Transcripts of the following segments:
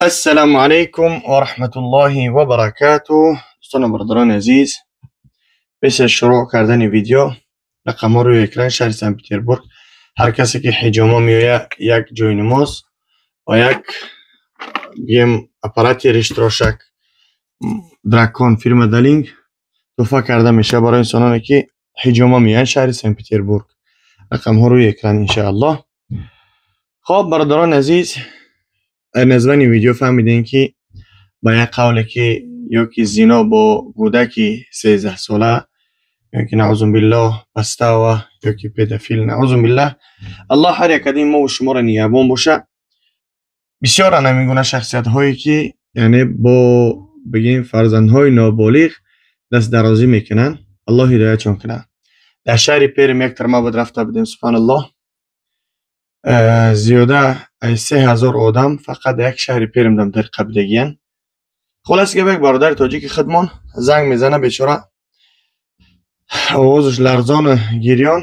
Ассалому алайкум ва раҳматуллоҳи ва баракатуҳ. Дӯстону бародарони азиз, пеш аз шурӯъ кардани видео, рақамҳо рӯи экран. Шаҳри Санкт Петербург ҳар касе ки ҳиҷома меояд, як ҷойнамоз ва як бигем аппарати риштрошак Дракон фирма Далинг тӯҳфа карда мешавад барои инсононе, ки ҳиҷома меоянд шаҳри Санкт Петербург. Рақамҳо рӯи экран, иншааллоҳ. Хоб, бародарони азиз, название видео фаҳмидем, ки ба як қавле ки ё ки зино бо кӯдаки 13сола, ё ки, наъузубиллоҳ, подстава ё ки педофил, наъузубиллаҳ. Аллоҳ ҳар як кадими мову шуморо нигаҳбон боша. Бисёранд ҳамин гуна шахсиятҳое, ки яъне бо бигем фарзандҳои ноболиғ дастдарозӣ мекунанд. Аллоҳ ҳидоятшон кунад. Дар шаҳри Перм як тюрьма буд, рафта будем. Субҳаналлоҳ, зиёда аз 3000 одам фақат як шаҳри Перм дар қабидагиянд. Хулоса гап, як бародари тоҷики худмон занг мезана, бечора овозаш ларзону гирён.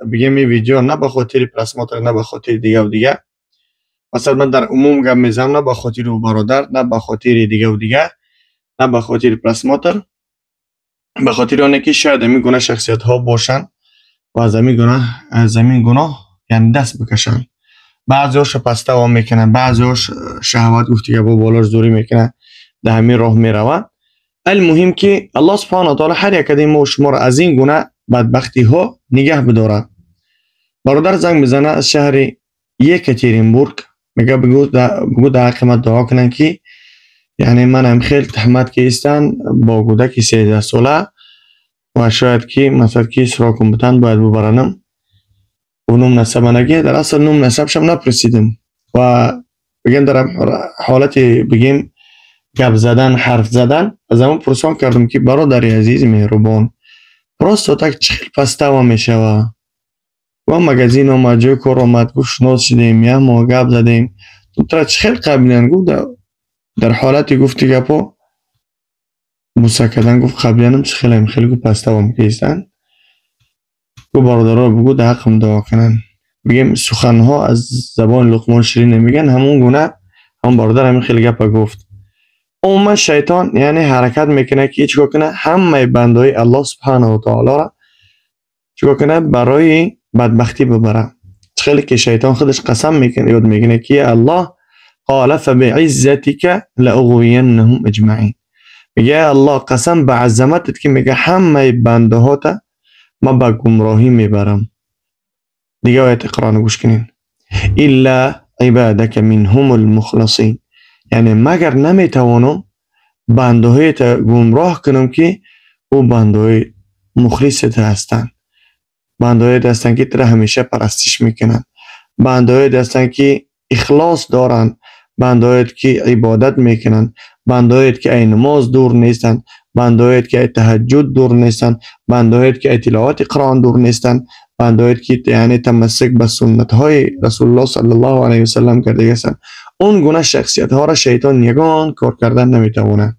Бигем, ин видео на ба хотири просмотр, на ба хотири дигаву дига. Масалан, ман дар умум гап мезанам, на ба хотири ӯ бародар, на ба хотири дигаву дига, на ба хотири просмотр, ба хотири оне ки шояд ҳамин гуна шахсиятҳо бошанд ва аз ҳамин гуноҳ яъне даст бикашанд. Баъзеҳоша подстава мекунанд, баъзеҳош шаҳват, гуфтига, бо болош зӯрӣ мекунанд, дар ҳамин роҳ мераванд. Алмуҳим ки Аллоҳ субҳанаҳу таоло ҳар як кадими мо шуморо аз ин гуна бадбахтиҳо нигаҳ бидорад. Бародар занг мезана аз шаҳри Екатеринбург, мега: «Бигӯ дар ҳаққи ман дуо кунанд, ки яъне манам хел туҳмат кистанд бо кӯдаки 13сола ва шояд ки масалан ки срокум бутанд, бояд бубаранам». Ӯ ном насаба наге, дар асл ном насабшам напурсидим ва бигем, дар ҳолати бигем гап задан, ҳарф задан аз ҳамон пурсон кардам, ки бародари азизи меҳрубон, просто так чӣ хел подстава мешава? Ва магазин омад, ҷои кор омад, гуфт, шинос шудем, як моҳ гап задем, тра чӣ хел қабилан? Гуфт, дар ҳолати гуфти гапо буса кардан, гуфт, қаблианам чӣ хелем хеле, гуфт, подстава мекистанд. Гуфт, бародаро, бигӯ дар ҳаққам дуо кунанд. Бигем, суханҳо аз забони Луқмон ширин мегӯянд, ҳамон гуна ҳамон бародар ҳамин хеле гапа гуфт. Умуман шайтон яъне ҳаракат мекунад, ки чӣ кор кунад? Ҳамаи бандаҳои Аллоҳ субҳанаҳу таолоро чӣ кор кунад? Барои бадбахтӣ бибарад. Чӣ хеле ки шайтон худаш қасам ёд мекунад, ки Аллоҳ قال فبعزتك لأغوينهم أجمعين. мега, Аллоҳ, қасам ба азаматат, ки мега, ҳамаи бандаҳота ма ба гумроҳӣ мебарам. Дига ояти Қуръонро гӯш кунед: إلا عبادك منهم المخلصين. Яъне магар наметавонам бандаҳоята гумроҳ кунам, ки ӯ бандаҳои мухлисата ҳастанд, бандаҳоят ҳастанд, ки тура ҳамеша парастиш мекунанд, бандаҳоят ҳастанд, ки ихлос доранд, бандаҳоят, ки ибодат мекунанд, бандаҳоят, ки ай намоз дур нестанд, бандаҳоят, ки ай таҳаҷҷуд дур нестанд, бандаҳоят, ки ай тиловати Қуръон дур нестанд, бандаҳоят, ки яъне тамассук ба суннатҳои Расулуллоҳ саллаллоҳу алайҳи васаллам кардаги ҳастанд. Он гуна шахсиятҳоро шайтон ягон кор кардан наметавонад.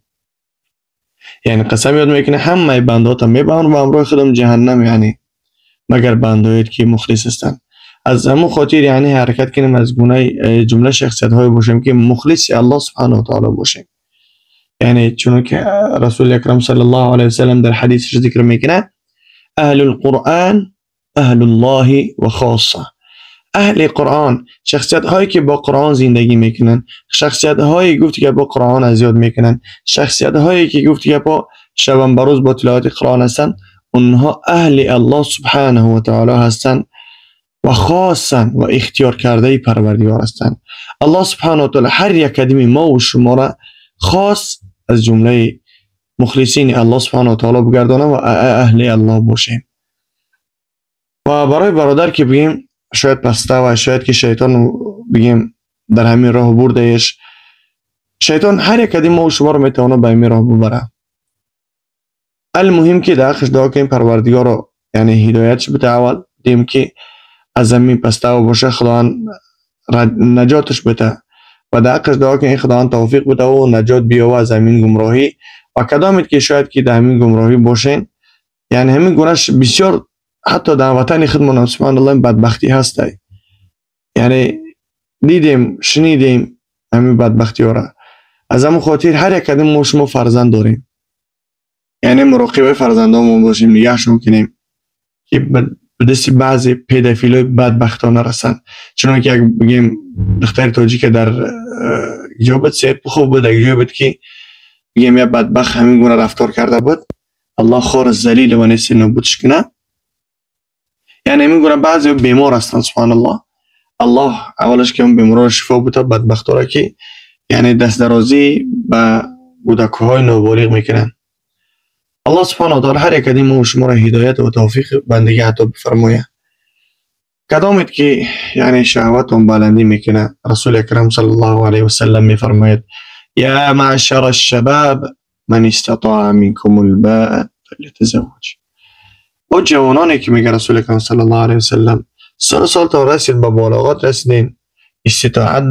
Яъне қасам ёд мекунад, ҳамаи бандаҳота мебарам ба ҳамроҳи худам ҷаҳаннам, яъне магар бандаҳоят, ки мухлис ҳастанд. Аз ҳамон хотир яъне ҳаракат кунем, аз гунаи ҷумла шахсиятҳое бошем, ки мухлиси Аллоҳ субҳанаҳу таоло бошем. Яъне чунон ки Расули акрам саллаллоҳу алайҳи васаллам дар ҳадисаш зикр мекунад: أهل القرآن أهل الله وخاصته. Аҳли Қуръон, шахсиятҳое, ки бо Қуръон зиндагӣ мекунанд, шахсиятҳое, гуфти гапо, Қуръон аз ёд мекунанд, шахсиятҳое, ки гуфти гапо, шабонбарӯз бо тиловати Қуръон ҳастанд, онҳо аҳли Аллоҳ субҳанаҳу ва таоло ҳастанд ва хосан ва ихтиёр кардаи Парвардигор ҳастанд. Аллоҳ субҳанаҳу ва таоло ҳар як кадими мову шуморо хос аз ҷумлаи мухлисини Аллоҳ субҳанаҳу ва таоло бигардонад ва аҳли Аллоҳ бошем. Ва барои бародар, ки бигем, шояд подстава, шояд ки шайтон бигем дар ҳамин роҳ бурдаеш. Шайтон ҳар як кадими мову шуморо метавонад ба ҳамин роҳ бубарад. Алмуҳим ки дар ҳаққаш дуо кунем, Парвардигоро яъне ҳидоятш буда. Аввал дидем, ки аз ҳамин подстава боша, Худованд наҷоташ буда ва дар ҳаққаш дуо кунем, Худованд тавфиқ буда ӯ наҷот биёва аз ҳамин гумроҳӣ. Ва кадомед ки шояд ки дар ҳамин гумроҳӣ бошен, яъне ҳамин гунаш бисёр, ҳатто дар ватани худмонам, субҳаналлоҳ, бадбахтӣ ҳастай. Яъне дидем, шунидем ҳамин бадбахтиҳоро. Аз ҳамон хотир ҳар як кадом мо шумо фарзанд дорем, яъне муроқибаи фарзандонмон бошем, нигаҳшон кунем, ки ба дасти баъзе педофилои бадбахтон нарасанд. Чунон ки як, бигем, духтари тоҷика дар ҷо буд, Серпухов буд, як ҷое буд, ки, бигем, як бадбахт ҳамин гуна рафтор карда буд. Аллоҳ хор залил ва нести нобудш кунад. Яъне ҳамин гуна баъзе бемор ҳастанд, субҳаналлоҳ. Аллоҳ аввалаш ки он беморро шифо бита, бадбахтора, ки яъне дастдарозӣ ба кӯдакҳои ноболиғ мекунанд. Аллоҳ субҳанаҳу таала ҳар як аз мо шуморо ҳидоят ва тавфиқи бандагӣ ато бифармояд. Кадомед ки, яъне, шаҳватон баландӣ мекунад, Расули акрам саллаллоҳу алайҳи васаллам мефармояд: «Я маъшара шабаб, ман истатоа минкумул баа фалятазавваҷ». О ҷавононе ки, мега Расули акрам саллаллоҳу алайҳи васаллам, сину солтон расид, ба болоғат расиден, иститоат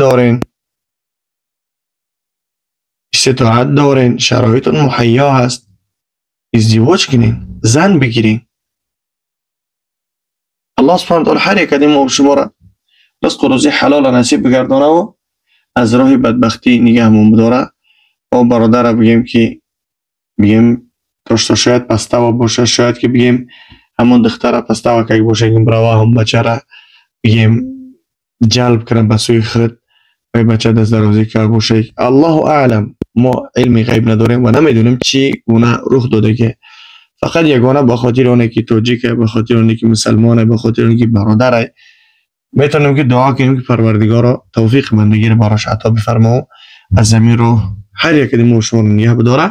дорен, шароитон муҳайё ҳаст, издивоҷ кунен, зан бигирен. Аллоҳ субҳана таала ҳар як аз мо шуморо ризқу рӯзии ҳалола насиб бигардонаву аз роҳи бадбахтӣ нигаҳмон бидора. О бародара, бигем, ки, бигем, дошто шояд пастава бошад, шояд ки, бигем, ҳамон духтара пастава как бошад, ки бирава ҳам бачара, бигем, ҷалб кунад ба сӯи худ ва бача дастдарозӣ кард бошад. Аллоҳу аълам, мо илми ғайб надорем ва намедонем, чӣ гуна рух додагӣ. Фақат ягона ба хотири оне ки тоҷике, ба хотири оне ки мусалмоне, ба хотири оне ки бародаре, метавонем ки дуо кунем, ки Парвардигоро тавфиқи бандагиро барош ато бифармоу аз замин роҳ ҳар яке мо шуморо нигаҳ бидора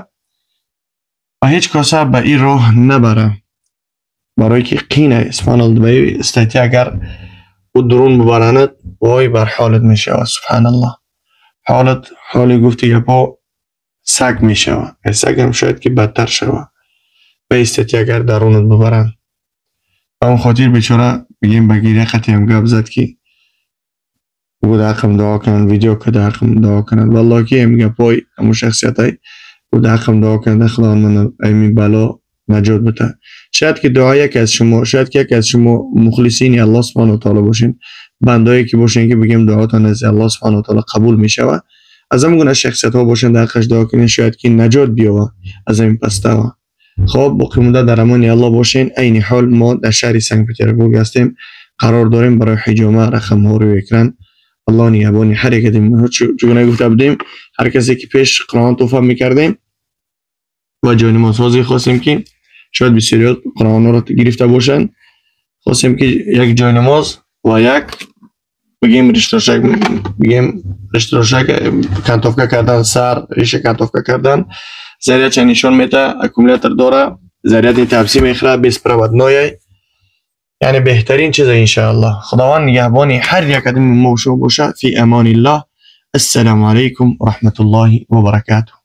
ва ҳеҷ коса ба ин роҳ набара, барое ки қина, субҳаналлоҳ. Ба ин статья агар ӯ дурун бибаранад, вой бар ҳолат мешавад, субҳаналлоҳ. Ҳолат ҳоли гуфти гапҳо саг мешавад, сагам шояд ки бадтар шавад ба ин статья агар дарунат бибаранд. Ба он хотир бечора, бигем, ба гиря қатиам гап зад, ки ӯ дар ҳаққам дуо кунанд, видео ка дар ҳаққам дуо кунанд. Валлоҳ, ки ҳамин гапҳои ҳамун шахсиятай ӯ дар ҳаққам дуо кунанд, Худованд мана ҳамин бало наҷот бита. Шояд ки дуо яке аз шумо, шояд ки яке аз шумо мухлисини Аллоҳ субҳанаҳу таоло бошед, бандое ки бошед, ки, бигем, дуотон назди Аллоҳ субҳанаҳу таоло қабул мешавад. Аз ҳамон гуна шахсиятҳо бошанд, дар ҳаққаш дуо кунед, шояд ки наҷот биёвад аз ҳамин пастава. Хоб, боқӣ монда дар амони Аллоҳ бошен. Айни ҳол мо дар шаҳри Санкт Петербург ҳастем, қарор дорем. Барои ҳиҷома рақамҳо рӯи экран. Аллоҳ нигаҳбони ҳар яке. Чугуна гуфта будем, ҳар касе ки пеш Қуръон туҳфа мекардем ва ҷойнамозсозе хостем, ки шояд бисёриҳо Қуръонҳоро гирифта бошанд, хостем, ки як ҷойнамоз ва як, бигем, риштрошак, бигем, риштрошак, кантовка кардан сар, риша кантовка кардан, зарядча нишон мета, аккумулятор дора, заряди Type-C мехӯрад, беспроводной, яъне беҳтарин чиза, иншааллоҳ. Худованд нигаҳбони ҳар як адами мо шумо бошад. Фи амониллоҳ. Ассалому алайкум ва раҳматуллоҳи ва баракатуҳ.